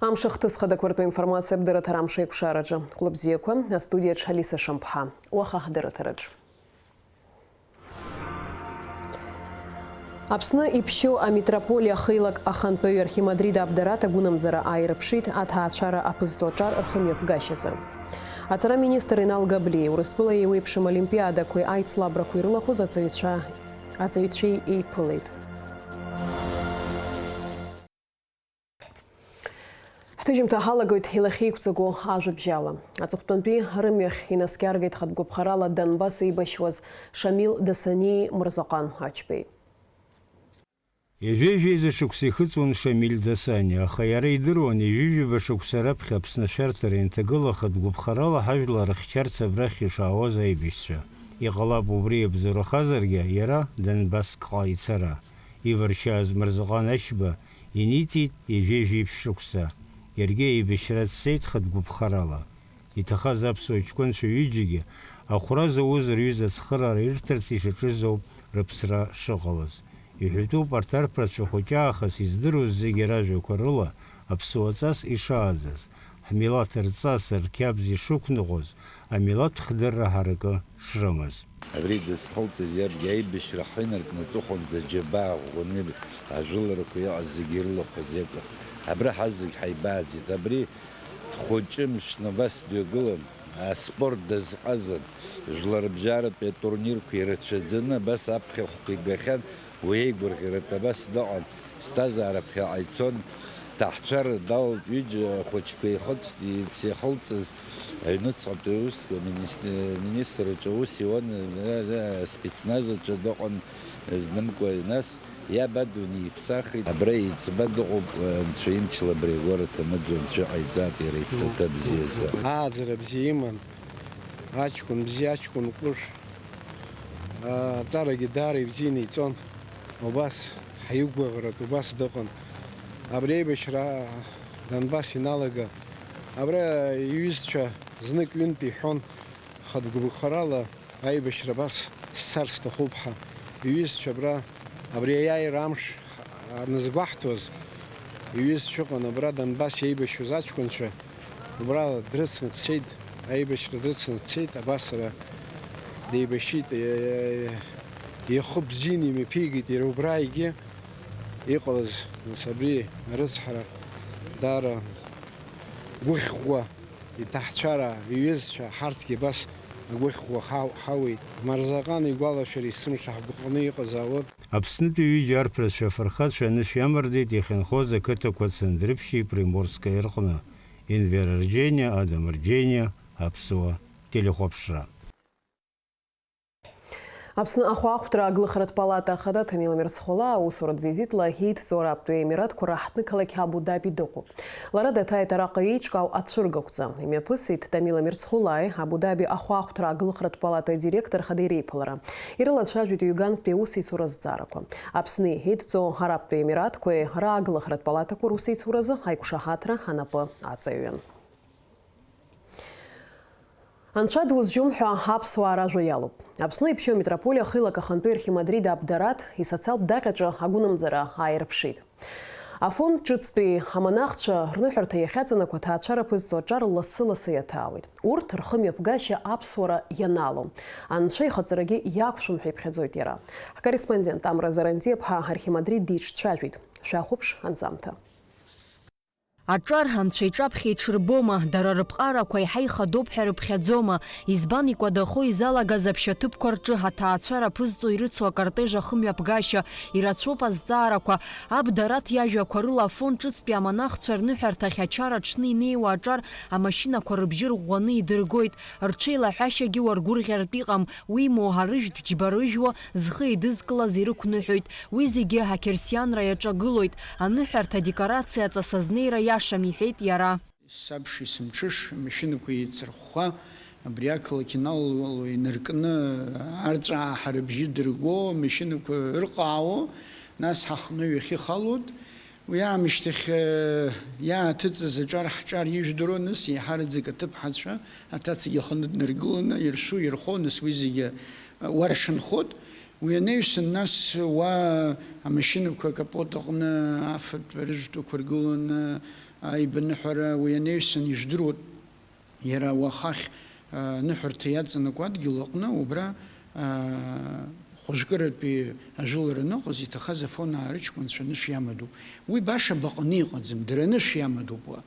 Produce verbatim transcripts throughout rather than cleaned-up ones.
Амш ахҭыс хадақәа ртәы информациа абдырраҭара амш еиқәшараҿы. Хәлыбзиақәа, астудиаҿ Алиса Шамԥҳа. Уаха ҳдырраҭараҿ. Аԥсны иԥшьоу амитрополиа хеилак ахантәаҩы архимандрит Абдарат агәынамӡара ааирԥшит аҭаацәара аԥызҵо аҿар рхымҩаԥгашьазы. Аҵара министр Инал Габлиа Урыстәыла еиуеиԥшым олимпиадақәеи аицлабрақәеи ирылахәыз аҵаҩцәа, аҵаҩцәеи еиԥылеит. Ҳҭыжьымҭа ҳалагоит илахьеиқәҵаго ажәабжьала. Аҵыхәтәантәи рымҩахь инаскьаргеит хатә гәаԥхарала Донбасс еибашьуаз Шамил Дасаниеи Мырзаҟан Ачбеи. Ҩажәеи жәеиза шықәса ихыҵуан Шамил Дасаниа, аха иара идыруан, ҩажәи жәаба шықәса раԥхьа Аԥсны ашәарҭара ианҭагыла, хатә гәаԥхарала ҳажәлар рыхьчарц абрахь ишаауаз аибашьцәа. Иҟалап, убри иабзоурахазаргьы, иара Донбассҟа ицара. Иваршьааз Мырзаҟан Ачба иниҵит ҩажәеи жәиԥшь шықәса. Иаргьы аибашьра дцеит хатә гәаԥхарала. Иҭахаз аԥсуа ҷкәынцәа ҩыџьагьы ахәра зауз рҩыза ацхыраара ирҭарц ишаҿыз ауп рыԥсра шыҟалаз. Иҳәатәуп арҭ арԥарцәа хәыҷы аахыс издыруаз зегьы ражәақәа рыла аԥсуа ҵас ишааӡаз, ҳмилаҭ рҵас рқьабз ишықәныҟәоз, амилаҭ хдырра ҳаракы шрымаз. Абри дызхылҵыз иабгьы аибашьра ҳинаркны аҵыхәанӡа џьабаа ӷәӷәаны ажәыларақәа иҟаз зегьы ирылахәыз иакәын. Абра ҳазегь ҳаибааӡеит. Абри дхәыҷы мшны абас дҩагылан, аспорт дазҟазан, жәларбжьаратәи атурнирқәа ирацәаӡаны абас аԥхьахәқәа игахьан, уи еигәырӷьаратәы абас дыҟан. Ԥсҭазаара ԥхьаҟа ицон, ҭаҳцәара далалт, ҩыџьа ахәыҷқәа еихыҵт, ицеихылҵыз аҩныҵҟатәи аусқәа министр-, министр аҿы аус иуан, спецназ аҿы дыҟан, знымкәа, нас иаб адунеи иԥсахит. Абра еиҵба дыҟоуп, Анцәа имчла абри агәара ҭанаӡу Анцәа иҟаиҵааит иара иԥсаҭа бзиазы. Ааӡара бзиа иман, аҷкәын бзиа, аҷкәын ҟәыш. Аҵарагьы даара ибзианы иҵон. Убас ҳаиқәгәыӷратә убас дыҟан. Абри аибашьра Донбасс иналага, абра иҩызцәа знык-ҩынтә иҳәон, хатә гәыбӷарала аибашьра абас сцар сҭахуп ҳәа. Иҩызцәа абра, абри аиааира амш анызгәаҳҭоз, иҩызцәа ыҟан абра Донбасс еибашьуаз аҷкәынцәа. Убра дрыцны дцеит, аибашьра дрыцны дцеит, абас ара деибашьит, е-, ихы бзианы имҩаԥигеит иара убраагьы иҟалаз, нас, абри арыцҳара даара гәыхьӷәӷәа, иҭаҳцәара, иҩызцәа, ҳарҭгьы абас агәыхьӷәӷәа ҳау-, ҳауеит. Марзаҟан игәалашәара есымша ҳгәыӷны иҟазаауан. Аԥснытәи ҩыџьа арԥарцәа афырхацәа анышә иамардеит иахьынхоз ақыҭақәа Цандрыԥшьи Приморскаи рҟны. Енвер Арџьениа, Адам Арџьениа, Аԥсуа телехәаԥшра. Аԥсны ахәаахәҭра аглыхратә палата ахада Ҭамила Мирцхәлаа аусуратә визитла еидҵоу Арабтәи Емиратқәа раҳҭны-қалақь Абу-Даби дыҟоуп. Лара даҭааит араҟа еиҿкаау ацәыргақәҵа. Имҩаԥысит Ҭамила Мирцхәлааи Абу-Даби ахәаахәҭра аглыхратә палата адиректор хада иреиԥылара. Ирылацәажәеит ҩганктәи аусеицура азҵаарақәа. Аԥсни еидҵоу Арабтәи Емиратқәеи рааглыхратә палатақәа русеицуразы аиқәшаҳаҭра анапы аҵаҩын. Анцәа дузжьом ҳәа аԥсуаа ражәа иалоуп. Аԥсны иԥшьоу амитрополиа хеилак ахантәаҩы архимандрит Абдарат исоциалтә даҟьаҿы агәынамӡара ааирԥшит. Афонд ҿыцтәи амонахцәа рныҳәарҭа иахьаҵанакуа аҭаацәара ԥызҵо аҿар лассы-лассы иаҭаауеит. Урҭ рхымҩаԥгашьа аԥсуара ианаалом. Анцәа ихаҵарагьы иақәшәом ҳәа иԥхьаӡоит иара. Ҳкорреспондент Амра Зарандиаԥҳа архимандрит диҿцәажәеит. Шәахәаԥш анҵамҭа. Аҿар анцәа иҿаԥхьа иҽырбома, дара рыԥҟарақәа еиҳа ихадоуп ҳәа рыԥхьаӡома, избан икәадахо изалагаз аԥшьаҭыԥқәа рҿы аҭаацәара ԥызҵо ирыцу акортеж ахымҩаԥгашьа, ирацәоуп азҵаарақәа, Абдарат иажәақәа рыла Афон ҿыцтәи амонахцәа рныҳәарҭахь ачара аҽны инеиуа аҿар амашьынақәа рыбжьы рӷәӷәаны идыргоит, рҽеилаҳәашьагьы уаргәырӷьартә иҟам, уимоу арыжәтә џьбарыжәуа зхы еидызкылаз ирықәныҳәоит, уи зегьы ақьырсианра иаҿагылоит, аныҳәарҭа адекорациа аҵас азнеира иашам, иҳәеит иара. Сабшеи сымҽыш амашьынақәа еицырхәхәа, абри ақалақь иналало инаркны, арҵәааҳара бжьы дырго, амашьынақәа ырҟаауо, нас ҳахны ҩахьыхалоит. Уи аамышьҭахь, э, иааҭыҵыз аҿар ҳҿар ижәдыруа, нас еиҳараӡак аҭыԥҳацәа аҭацагьы аханы днаргыланы иршәу ирхо, нас уи зегьы, э, уаршанхоит. Уи анаҩсан, нас уа амашьынақәа акапот аҟны афатә арыжәтәақәа ргыланы, аибаныҳәара, уи анаҩсан ижәдыруеит, иара уахахь, а, аныҳәарҭа иаҵанакуа адгьыл аҟны, убра, а, хәажәкыратәи ажәылара аныҟаз, иҭахаз Афон аарыҷкәынцәа анышә иамадоуп. Уи баша баҟаны иҟаӡам, дара анышә иамадоуп уа.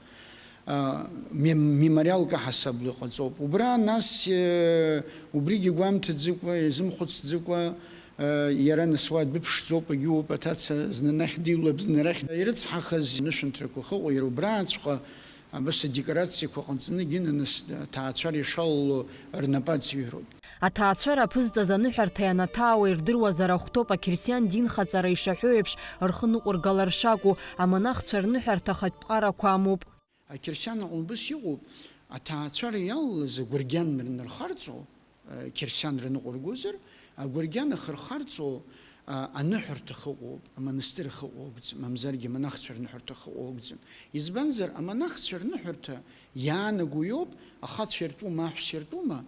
А, мем-, мемориалк аҳасабала иҟаҵоуп. Убра, нас, э, убригьы гәамҭаӡакәа, изымхәыцӡакәа, э, иара нас уа дыԥшӡоуп, агьуоуп, аҭаца зны анахь дилоуп, зны арахь. Ирыцҳахаз анышәынҭрақәа ахьыҟоу, иара убрааҵәҟьа абас адекорациақәа ҟанҵаны, егьи нас аҭаацәара ишалало рнапы аҵаҩроуп. Аҭаацәара аԥызҵаз аныҳәарҭа ианаҭаауа ирдыруазар ахәҭоуп, ақьырсиан динхаҵара ишаҳәо еиԥш рхы ныҟәыргалар шакәу, амонахцәа рныҳәарҭа ахатә ԥҟарақәа амоуп. Ақьырсиан аҟны убыс иҟоуп, аҭаацәара иалалаз агәыргьан рнырхарҵо, э, қьырсиан рныҟәыргозар, агәыргьан ахырхарҵо, а, аныҳәарҭа ахьыҟоу ауп, амонастыр ахьыҟоу акәӡам, мамзаргьы амонахцәа рныҳәарҭа ахьыҟоу акәӡам. Избанзар, амонахцәа рныҳәарҭа иаанаго иоуп ахацәа иртәума, аҳәса иртәума,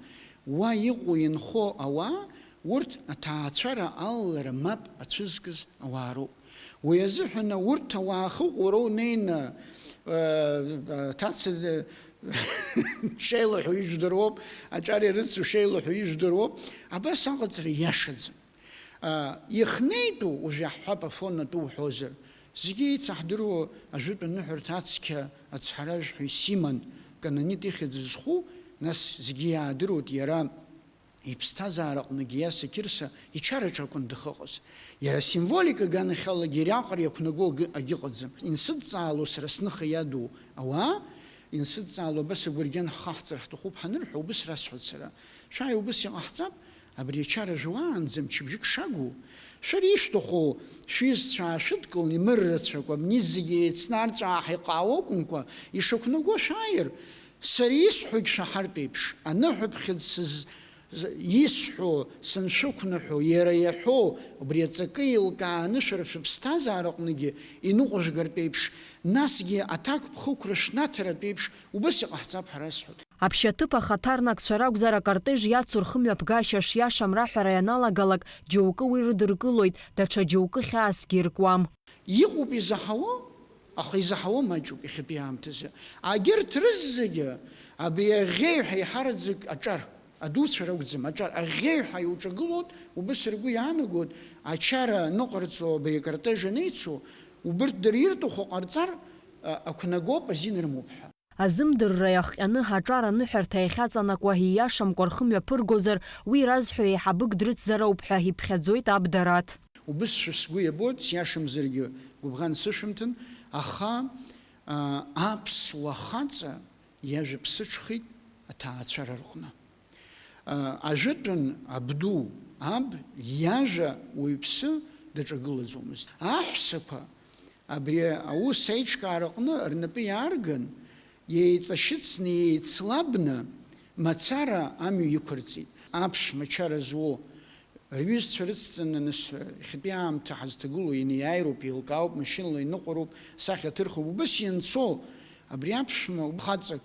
уа иҟоу инхо ауаа, урҭ аҭаацәара алалара мап ацәызкыз ауаа роуп. Уи азыҳәан урҭ ауаа ахьыҟоу роу неины, э, э, ҭаца, э, шеилаҳәоу ижәдыруоуп, аҿар ирыцу шеилаҳәоу ижәдыруоуп, абас аҟаҵара иашаӡам. А, ихнеитәу, уажә иаҳҳәап, Афон атәы уҳәозар, зегьы еицаҳдыруа ажәытә аныҳәарҭа ацқьа ацҳаражә ҳәа исиман, Кананит ихьӡ зху, нас зегьы иаадыруеит иара иԥсҭазаараҟныгьы Иаса Қьырса ичараҿы акәын дахьыҟаз. Иара асимволика аганахьалагьы иара иаҟара иақәнаго агы-, агьыҟаӡам. Инсыдҵаало сара сныха иадуу ауаа, инсыдҵаало абас агәыргьан ҳхаҳҵар ҳҭахуп ҳанырҳәа, убыс расҳәоит сара. Шәааи, убыс иҟаҳҵап, абри ачара жәуаанӡа мчыбжьык шагу, шәара ишәҭаху шәҩызцәа аашәыдкыланы, имыррацәакәа, абни зегьы еицны арҵәааҳа иҟаау акәымкәа, ишақәнаго шәааир, сара исҳәогь шәаҳартә еиԥш, аныҳәаԥхьыӡ сыз-, з-, исҳәо, саншәықәныҳәо, иара иаҳәо, убри аҵакы еилкааны шәара шәыԥсҭазаараҟныгьы иныҟәыжәгартә еиԥш, насгьы аҭакԥхықәра шәнаҭаратә еиԥш, убыс иҟаҳҵап ҳәа расҳәоит. Аԥшьаҭыԥ ахаҭарнакцәа ракәзар, акортеж иацу рхымҩаԥгашьа шиашам раҳәара ианалагалак, џьоукы уи рыдыркылоит, даҽа џьоукы хьаасгьы иркуам. Иҟоуп изаҳауа, аха изаҳауа маҷуп иахьатәи аамҭазы. Агьырҭ рызегьы абри аӷьеҩҳәа еиҳараӡак аҿар, адуцәа ракәӡам, аҿар аӷьеҩҳәа иуҿагылоит, убыс ргәы иаанагоит, ачара ныҟарҵо абри акортеж анеицу, убырҭ дара ирҭаху ҟарҵар, а, ақәнагоуп, азин рымоуп ҳәа. Азымдырра иахҟьаны аҿар аныҳәарҭа иахьаҵанакуа ииашамкәа рхы мҩаԥыргозар, уи иразҳәо еиҳабык дрыцзар ауп ҳәа иԥхьаӡоит аб Дараҭ. Убысшәа сгәы иабоит, сиашамзаргьы гәыбӷан сышәымҭан, аха, а, аԥсуа хаҵа иажәа ԥсыҽхеит аҭаацәара рҟны. А, ажәытәан абду, аб иажәа уаҩԥсы даҿагылаӡомызт. Аҳәсақәа абри аус аиҿкаараҟны рнапы иаарган, еиҵашьыцны, еицлабны мацара амҩа иқәырҵеит. Аԥшәма чара зуоу рҩызцәа рыцҵаны, нас, иахьатәи аамҭа ҳазҭагылоу инеиааироуп, еилкаауп, машьынала иныҟәароуп, сахьа ҭырхып. Убыс ианцо, абри аԥшәма хаҵак,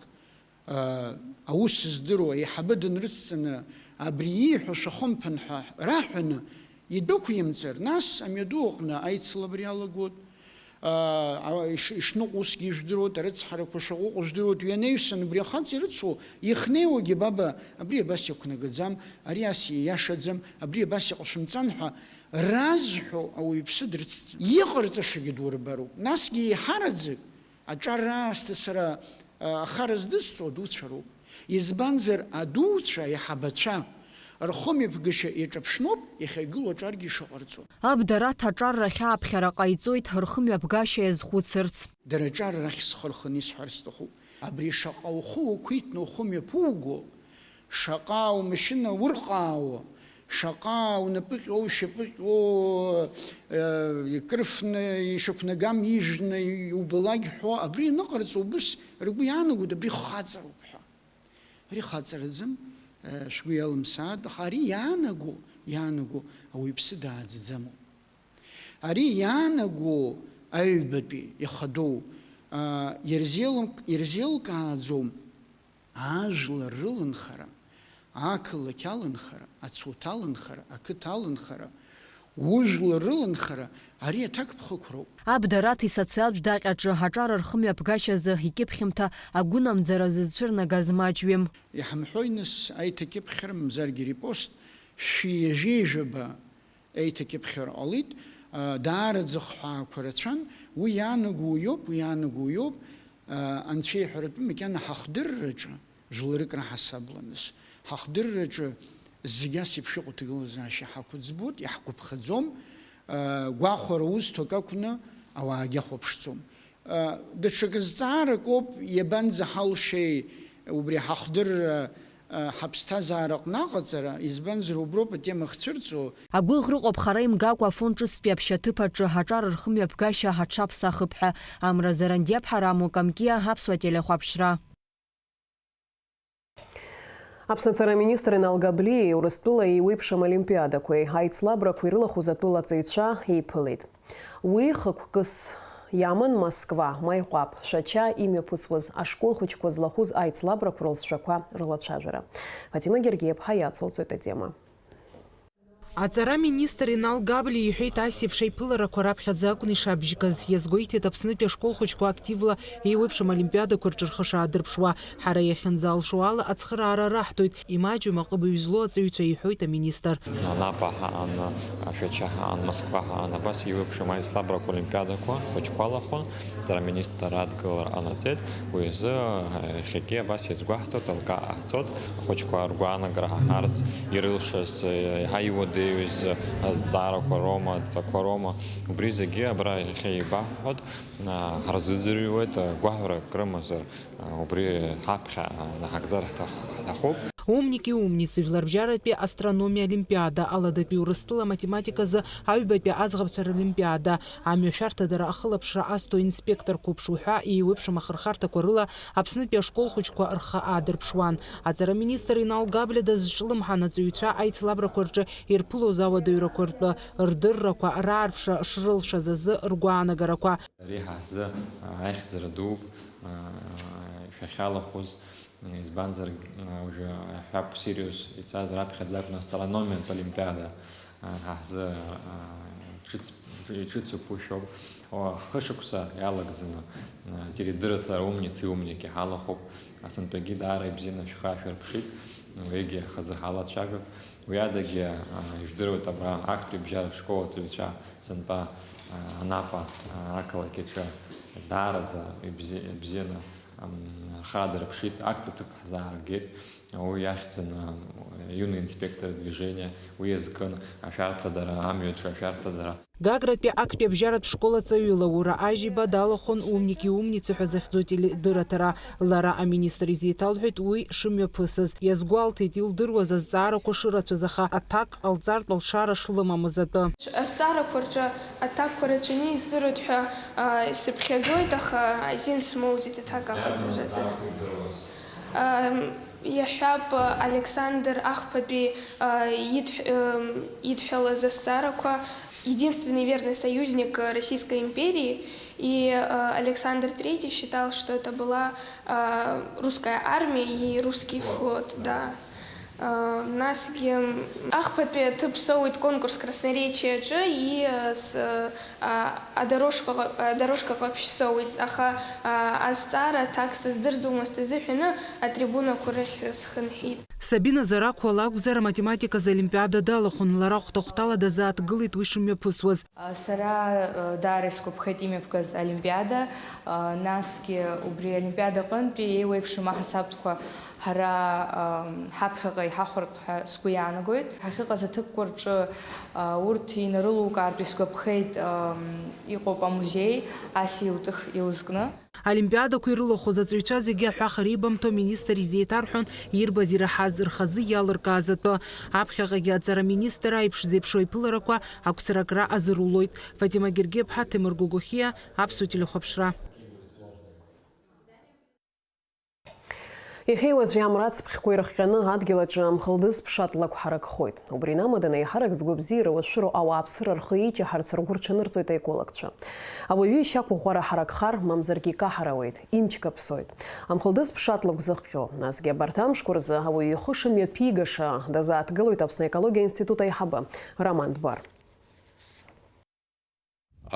а, аус здыруа аиҳабы дынрыцҵаны, абри ииҳәо шәахымԥын ҳәа раҳәаны идәықәимҵар, нас амҩаду аҟны аицлабра иалагоит, а, а, иш-, ишныҟәо усгьы ижәдыруеит, арыцҳарақәа шаҟа ыҟоу жәдыруеит, уи анаҩсан убри ахаҵа ирыцу ихнеиуагьы, баба, абри абас иақәнагаӡам, ари ас ииашаӡам, абри абас иҟашәымҵан ҳәа разҳәо ауаҩԥсы дрыцҵан. Иҟарҵашагьы дурбароуп, насгьы еиҳараӡак аҿар раасҭа сара, а, ахара здысҵо адуцәа роуп. Избанзар, адуцәа, аиҳабацәа, рхымҩаԥгашьа иаҿаԥшноуп иахьагылоу аҿаргьы ишыҟарҵо. Аб Дараҭ аҿар рахь ааԥхьара ҟаиҵоит, рхымҩаԥгашьа иазхәыцырц. Дара аҿар рахь схы рханы исҳәар сҭахуп. Абри шаҟа ухы уқәиҭны ухы мҩаԥуго, шаҟа умашьына урҟаауа, шаҟа унапы ҟьо, ушьапы ҟьо, э, икрыфны, ишақәнагам ижәны, иубалак ҳәо, абри аныҟарҵо убыс ргәы иаанагоит, абри хаҵароуп ҳәа. Ари хаҵараӡам, э, шәгәы иалымсааит, аха ари иаанаго, иаанаго ауаҩԥсы дааӡаӡамоуп. Ари иаанаго аҩбатәи ихадоу, а, ирзеилым-, ирзеилкааӡом ажәлар рылынхара, ақалақь алынхара, ацуҭа алынхара, ақыҭа алынхара, Ужәлар рыланхара ари аҭакԥхықәроуп. Абдараҭ исоциалтә даҟьаҿы аҿар рхымҩаԥгашьазы икьыԥхьымҭа агәынамӡара зызцәырнагаз маҷҩым. Иҳамҳәои, нас, аиҭакьыԥхьра, мамзаргьы репост шәи ҩажәи жәаба еиҭакьыԥхьра ҟалеит, а, даараӡа хҳәаақәа рацәан, уи иаанаго иоуп, уи иаанаго иоуп, а, анцәа иҳәаратәы макьана ҳахдырраҿы, жәларык раҳасабала, нас, ҳахдырраҿы зегь ас еиԥш иҟоу ҭагылазаашьа ҳақәыӡбоит, иаҳгәаԥхаӡом, а, гәахәара узҭо акы акәны ауаагьы ахәаԥшӡом. Даҽакы зҵаарак ауп, иабанӡаҳалшеи убри ҳахдырра, ҳаԥсҭазаара аҟны аҟаҵара, избанзар, уброуп атема ахцәырҵуа. Агәыӷра ыҟоуп хара имгакәа афон ҿыцтәи аԥшьаҭыԥ аҿы аҿар рхымҩаԥгашьа аҽаԥсахып ҳәа. Амра Зарандиаԥҳа, Рамо Камкиа, Аԥсуа телехәаԥшра. Аԥсны аҵара аминистр Инал Габлиа Урыстәыла еиуеиԥшым олимпиадақәеи аицлабрақәеи рылахәыз атәылаҵаҩцәа еиԥылеит. Уи хықәкыс иаман Москва, Маиҟәаԥ, Шәача имҩаԥысуаз ашкол хәыҷқәа злахәыз аицлабрақәа рылҵшәақәа рылацәажәара. Фатима Гергиаԥҳа иацылҵоит атема. Аҵара аминистр Инал Габлиа иҳәеит, ас еиԥш аиԥыларақәа раԥхьаӡа акәын ишабжьгаз. Иазгәеиҭеит Аԥснытәи ашкол хәыҷқәа активла еиуеиԥшым олимпиадақәа рҿы рхы шаадырԥшуа. Ҳара иахьынӡалшо ала ацхыраара раҳҭоит, имаҷҩым аҟыбаҩ злоу аҵаҩцәа, иҳәоит аминистр. Анапа ҳаан, Шәача ҳаан, Москва ҳаан, абас еиуеиԥшым аицлабрақәа олимпиадақәа хәыҷқәа алахәын. Аҵара аминистр адгылара ҟанаҵеит, уи азы иахьагьы абас иазгәаҳҭоит, алкаа ҟаҳҵоит, ахәыҷқәа ргәаанагара ҳаҳарц ирылшаз, еиҳа иуадаҩыз азҵаарақәа роума, адҵақәа роума, убри зегьы абра иахьа еибаҳҳәоит, ҳарзыӡырҩуеит, гәаҳәарак рымазар, убри ҳаԥхьа наҳагӡар ҳҭахуп. Умники умницы жәларбжьаратәи астрономиа олимпиада, Аладатәи Урыстәыла аматематиказы аҩбатәи аӡӷабцәа ролимпиада, амҩашәарҭадара ахылаԥшра азҭо инспектор қәыԥш уҳәа еиуеиԥшым ахырхарҭақәа рыла Аԥснытәи ашкол хәыҷқәа рхы аадырԥшуан. Аҵара аминистр Инал Габлиа дазҿлымҳан аҵаҩцәа аицлабрақәа рҿы ирԥылоз ауадаҩрақәа ртәы рдыррақәа, раарԥшра шрылшаз азы ргәаанагарақәа. Ари ҳа ҳзы, а, аихьӡара дууп, а, шәахьалахәыз, избанзар, а, уажәы аҳәап сериус ицаз раԥхьаӡа акәын астрономиатә олимпиада, а, ҳа ҳзы, а, ҿыц-, ҿыцуп, ушәоуп. О, хышықәса иалагӡаны, а, теледырраҭара «Умницы и умники» ҳалахәуп. Асынтәагьы даара ибзианы шәхы аашәырԥшит, уигьы хазы ҳалацәажәап. Уи адагьы, а, ижәдыруеит, абра актәи абжьаратә школ аҵаҩцәа сынтәа, а, Анапа, а, ақалақь аҿы даараӡа ибзи-, ибзианы, ам, рхы аадырԥшит, актәи ҭыԥ ҳзааргеит. Уи иахьӡын, а, юный инспектор движения, уи иазкын ашәарҭадара, амҩаҿы ашәарҭадара. Гагратәи актәи абжьаратә школ аҵаҩы Лаура Ажьиба далахәын «Умники умницы» ҳәа захьӡу ателедырраҭара. Лара аминистр изеиҭалҳәеит уи шымҩаԥысыз. Иазгәалҭеит, илдыруаз азҵаарақәа шырацәаз, аха аҭак ҟалҵартә алшара шлымамыз атәы. Азҵаарақәа рҿы аҭакқәа рацәаны издыруеит ҳәа, а, сыԥхьаӡоит, аха азин смоуӡеит аҭак аҟаҵаразы. Ам, Иаҳҳәап, Александр Ахԥатәи, а, идҳ-, ам, идҳәалаз азҵаарақәа, единственный верный союзник Российской империи, и, а, Александр Третий считал, что это была, а, русская армия и русский флот, да. А, насгьы Ахԥатәи аҭыԥ соуит конкурс красноречия аҿы, и, а, с-, а, адорожка ҟа-, адорожка ҟаԥшь соуит, аха, а, азҵаара аҭак сыздырӡомызт азыҳәаны атрибунақәа рахь схынҳәит. Сабина Зарақәа лакәзар, аматематиказы олимпиада далахәын, лара хәҭа-хәҭала дазааҭгылеит уи шымҩаԥысуаз. Сара, а, даара исгәаԥхеит имҩаԥгаз олимпиада, а, насгьы убри аолимпиада аҟынтәи еиуеиԥшым аҳасабтәқәа ҳара, ам, ҳаԥхьаҟа иҳахәартә ҳәа сгәы иаанагоит. Ҳахьыҟаз аҭыԥқәа рҿы, а, урҭ инарылукаартә исгәаԥхеит, ам, иҟоуп амузеи, Асиа Утых илызкны. Аолимпиадақәа ирылахәыз аҵаҩцәа зегьы аҳәахара ибамҭо аминистр изеиҭарҳәон ирбаз ираҳаз, рхазы иалыркааз атәы. Аԥхьаҟагьы аҵара аминистр аиԥш зеиԥшу аиԥыларақәа ақәцаракра азырулоит. Фатима Гергиаԥҳа, Ҭемыр Гогохиа, Аԥсуа телехәаԥшра. Иахьеи уаҵәи амра ацԥхьқәа ирыхҟьаны адгьыл аҿы амхылдыз ԥшатлакә ҳаракхоит. Убри инамаданы, еиҳарак згәабзиара уашәшәыроу ауааԥсыра рхы еиҷаҳарц ргәы рҽанырҵоит аекологцәа. Ауаҩы ишьақәыӷәӷәара ҳаракхар, мамзаргьы икаҳарауеит, имч каԥсоит. Амхылдыз ԥшатлакә зыхҟьо, насгьы абарҭ амшқәа рзы ауаҩы ихы шымҩаԥигаша дазааҭгылоит Аԥсны аекологиа институт аиҳабы Роман Дбар.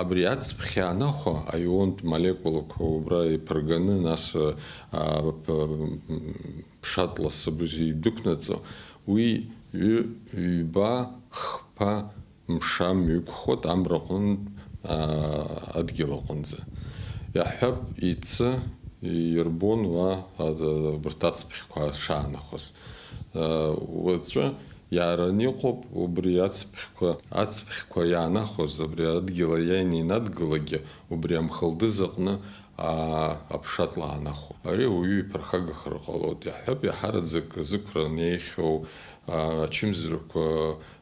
Абри ацԥхь иаанахәа аионтә молекулақәа убра иԥырганы, нас, а, п-, м, ԥшатлас абри идәықәнаҵо, уи ҩы-, ҩба, хԥа мшамҩа иқәхоит амра аҟынтә, аа, адгьыл аҟынӡа. Иаҳҳәап, иацы ирбон уа, а, убарҭ ацԥхьқәа шаанахәаз. Уаҵәы иаараны иҟоуп убри ацԥхьқәа, ацԥхьқәа иаанахәаз, абри адгьыл аиааины инадгылагьы, убри амхылдыз аҟны аа, аԥшатлаанахәо. Ари ауаҩы иԥырхагахар ҟалоит. Иаҳҳәап, иаҳараӡак зықәра неихьоу, аа, ачымзарақәа,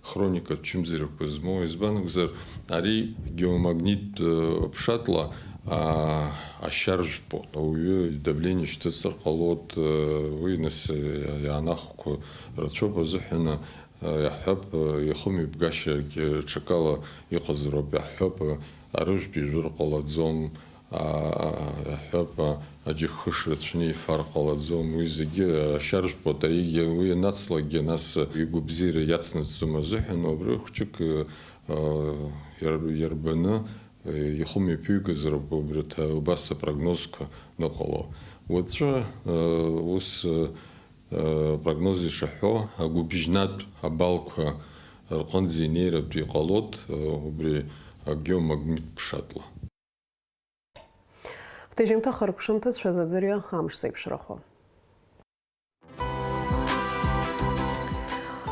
хроникатә чымзарақәа змоу, избан акәзар, ари геомагниттә, э, ԥшатла, аа, ашьа ржәпо. Ауаҩы идавление шьҭыҵыр ҟалоит, э, уи нас, э, иаанахәқәа рацәоуп азыҳәан, э, иаҳҳәап, э, ихымҩаԥгашьагьы ҽакала иҟазароуп, иаҳҳәап, э, арыжәтә ижәыр ҟалаӡом, аа, иаҳҳәап, аџьыкхыш рацәаны ифар ҟалаӡом, уи зегьы ашьа ржәпоит, аригьы уи анацлакгьы, нас игәабзиара иацнаҵӡом азыҳәан, убри хәҷык, аа, иар-, иарбаны, ихымҩаԥигозароуп убри аҭа-, убас апрогнозқәа ныҟало. Уаҵәы, аа, ус, аа, апрогноз ишаҳәо, агәыбжьнатә абалқәа рҟынӡа инеиратәы иҟалоит, аа, убри агеомагнит ԥшатла. Ҳҭыжьымҭа хыркәшамҭа цәазаӡырҩа амш зеиԥшрахо.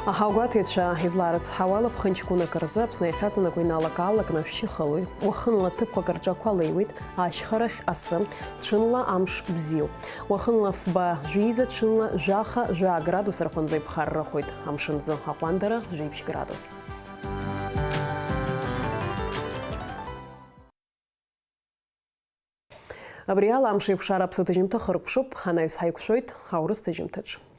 Аҳауагәаҭаҩцәа изларыцҳауа, алаԥхынҷқәа акы рзы Аԥсны иахьаҵанакуа иналак-аалакны ашәшьы хылоит, уахынла ҭыԥқәак рҿақәа леиуеит, ашьхарахь асы, ҽынла амш бзиоуп. Уахынла фба жәеиза, ҽынла жәаха, жәаа градус рҟынӡа иԥхаррахоит, амшынзы аҟәандара жәибжь градус. Абри ала амш еиқәшара аԥсуа ҭыжьымҭа хыркәшоуп, анаҩс ҳаиқәшәоит аурыс ҭыжьымҭаҿ.